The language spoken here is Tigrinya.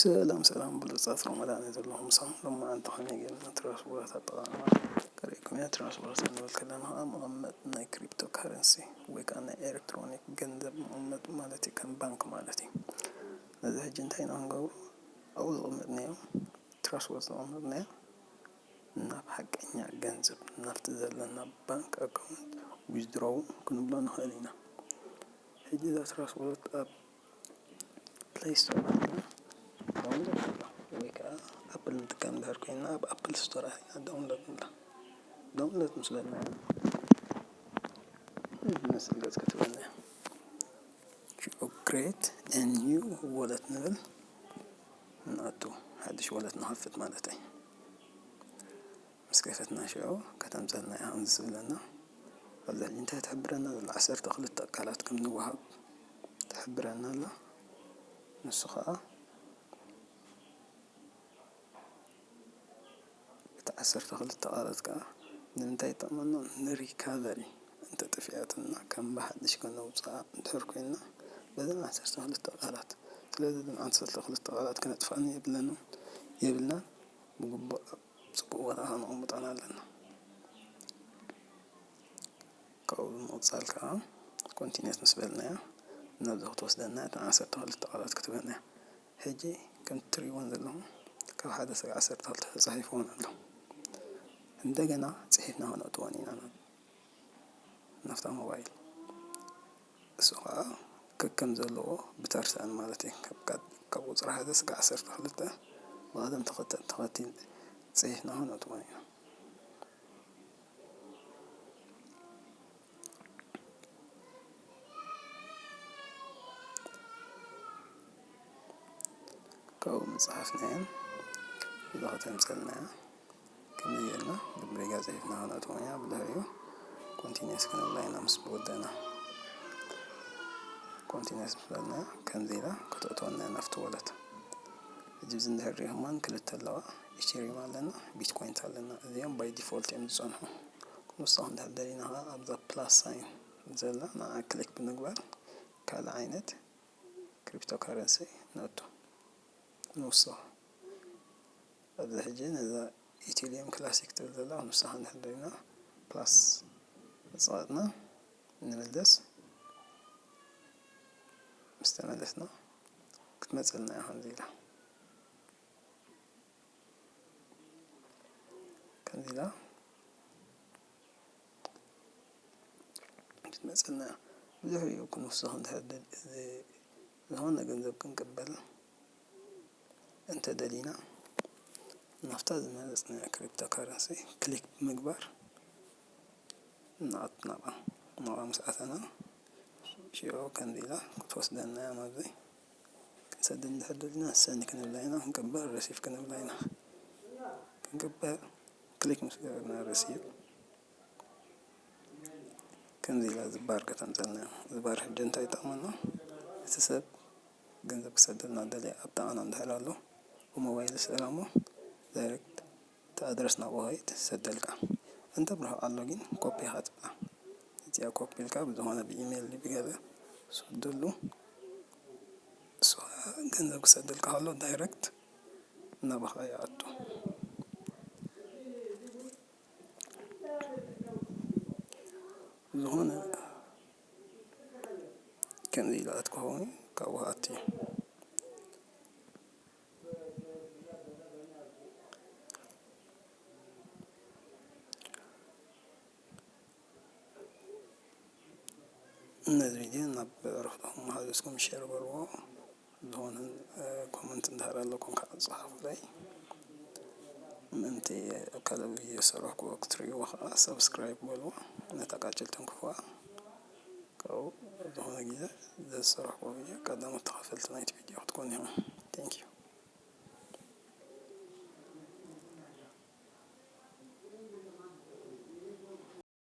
ሰላም ሰላም ብሉጻት ሮመዳን እዩ ዘለኹም። ሳም ሎማዓንቲ ከመይ ጌርና ትራንስፖርት ኣጠቓቕማ ከርእየኩም እየ። ትራንስፖርት ክንብል ከለና ከዓ መቐመጥ ናይ ክሪፕቶ ካረንሲ ወይ ከዓ ናይ ኤሌክትሮኒክ ገንዘብ መቐመጥ ማለት እዩ፣ ከም ባንክ ማለት እዩ። ነዚ ሕጂ እንታይ ኢና ክንገብሮ? ኣብኡ ዘቐመጥናዮ ትራንስፖርት ዘቐመጥናዮ ናብ ሓቀኛ ገንዘብ ናብቲ ዘለና ባንክ ኣካውንት ዊዝድሮው ክንብሎ ንኽእል ኢና። ሕጂ እዛ ትራንስፖርት ኣብ ፕለይ ስቶር ዳውንሎድ ንብላ ወይ ከዓ ኣፕል ንጥቀም እንድሕር ኮይና ኣብ ኣፕል ስቶር ኣቲና ዳውንሎድ ንብላ። ዳውንሎድ ምስ በልና እዚ ዝመስል ገፅ ክትበልና እያ። ሽዑ ክሬት ኒው ወለት ንብል ንኣቱ ሓድሽ ወለት ንኸፍት ማለት እዩ። ምስ ከፈትና ሽዑ ከተምፀልና እያ ከምዚ ዝብለና። ኣብዚ ሕጂ እንታይ ትሕብረና ዘላ? ዓሰርተ ክልተ ቃላት ከም ንወሃብ ትሕብረና ኣላ። ንሱ ከዓ እቲ ዓሰርተ ክልተ ቃላት ከዓ ንምንታይ ይጠቕመና? ንሪካቨሪ እንተጠፊኣትና ከም ብሓድሽ ከነውፅኣ እንድሕር ኮይንና በዘን ዓሰርተ ክልተ ቃላት። ስለዚ እዘን ዓሰርተ ክልተ ቃላት ክነጥፍኣን የብለንን የብልናን። ብግቡእ ኣብ ፅቡቕ ቦታ ከነቕምጠን ኣለና። ካብኡ ብምቕፃል ከዓ ኮንቲኒየስ ምስ በልናያ ናብዚ ክትወስደና እተን ዓሰርተ ክልተ ቃላት ክትበና እያ። ሕጂ ከምቲ ትሪእዎን ዘለኹም ካብ ሓደ ስጋዕ ዓሰርተ ክልተ ተፃሒፍዎን ኣሎ። እንደገና ፅሒፍና ከነእትዎን ኢና ናብ ናብታ ሞባይል። እሱ ከዓ ከከም ዘለዎ ብተርተኣን ማለት እዩ። ካብ ቃ-፣ ካብ ቁፅሪ ሓደ ስጋዕ ዓሰርተ ክልተ ብቐደም ተኸተል ተኸቲል ፅሒፍና ከነእትዎ ኢና። ካብኡ ምፅሓፍናየን እዛ ከተምፀልና እያ። ከምዚ ጌርና ብብሪጋ ፅሒፍና ከነእትዎ ኢና። ብድሕሪኡ ኮንቲኒየስ ክንብላ ኢና ምስ ወደና። ኮንቲኒየስ ምስ በልና ከምዚ ኢላ ከተእትወና እያ ናብቲ ወለት። እዚ ኣብዚ እንድሕር ሪኢኹማን ክልተ ኣለዋ። ኢቴሪየም ኣለና፣ ቢትኮይን ኣለና። እዚኦም ባይ ዲፎልት እዮም ዝፀንሑ። ክንውስኾ እንድሕር ደሊና ከዓ ኣብዛ ፕላስ ሳይን ዘላ ንዓ ክሊክ ብምግባር ካልእ ዓይነት ክሪፕቶ ካረንሲ ነእቱ። ንውስኾ። ኣብዚ ሕጂ ነዛ ኢቴሪየም ክላሲክ ትብል ዘላ ክንውስኻ እንድሕር ደሊና ፕላስ መፃወጥና ንምልስ። ምስ ተመለስና ክትመፀልና እያ ከምዚ ኢላ። ከምዚ ኢላ ክትመፀልና እያ። ብድሕሪኡ ክንውስኽ እንድሕር ደል-፣ እዚ ዝኾነ ገንዘብ ክንቅበል እንተደሊና ናብታ ዝመረፅናያ ክሪፕቶ ካረንሲ ክሊክ ብምግባር ንኣቱ ናብኣ። ናብኣ ምስ ኣተና ሽዑ ከምዚ ኢላ ክትወስደና እያ ናብዚ። ክንሰድድ እንድሕር ደሊና ሰንድ ክንብላ ኢና፣ ክንቅበል ሪሲቭ ክንብላ ኢና። ክንቅበል ክሊክ ምስ ገበርና ሪሲቭ ከምዚ ኢላ እዚ ባር ከተምፀልና እያ። እዚ ባር ሕጂ እንታይ ይጠቕመና? እቲ ሰብ ገንዘብ ክሰደልና ደልየ ኣብ ጥቓና እንድሕር ኣሎ ብሞባይል ስእላ እሞ ዳይሬክት እቲ ኣድረስ ናብኡ ከይድ ሰደልካ። እንተ ብርሑቕ ኣሎ ግን ኮፒ ኢኻ ትብላ። እዚኣ ኮፒ ኢልካ ብዝኾነ ብኢሜይል ድዩ ብገለ ሰደሉ። እሱ ገንዘብ ክሰደልካ ከሎ ዳይሬክት ናባኻ ይኣቱ። ዝኾነ ከምዚ ኢሉ ኣትክኸውን ካብኡ ኣትዩ። ነዚ ቪድዮ ናብ ኣዕሩኽትኹም መሓዙትኩም ሸር በልዎ። ዝኾነ ኮመንት እንድሕር ኣለኩም ከዓ ጸሓፉለይ። ምእንቲ ኣብ ካልእ ቪድዮ ዝሰራሕክዎ ክትርእይዎ ከዓ ሰብስክራይብ በልዎ። ነታ ቃጭል ተንክፉዋ። ካብኡ ዝኾነ ግዜ ዝሰራሕክዎ ቪድዮ ቀዳሞት ተኸፈልቲ ናይቲ ቪድዮ ክትኮኑ ኢኹም። Thank you።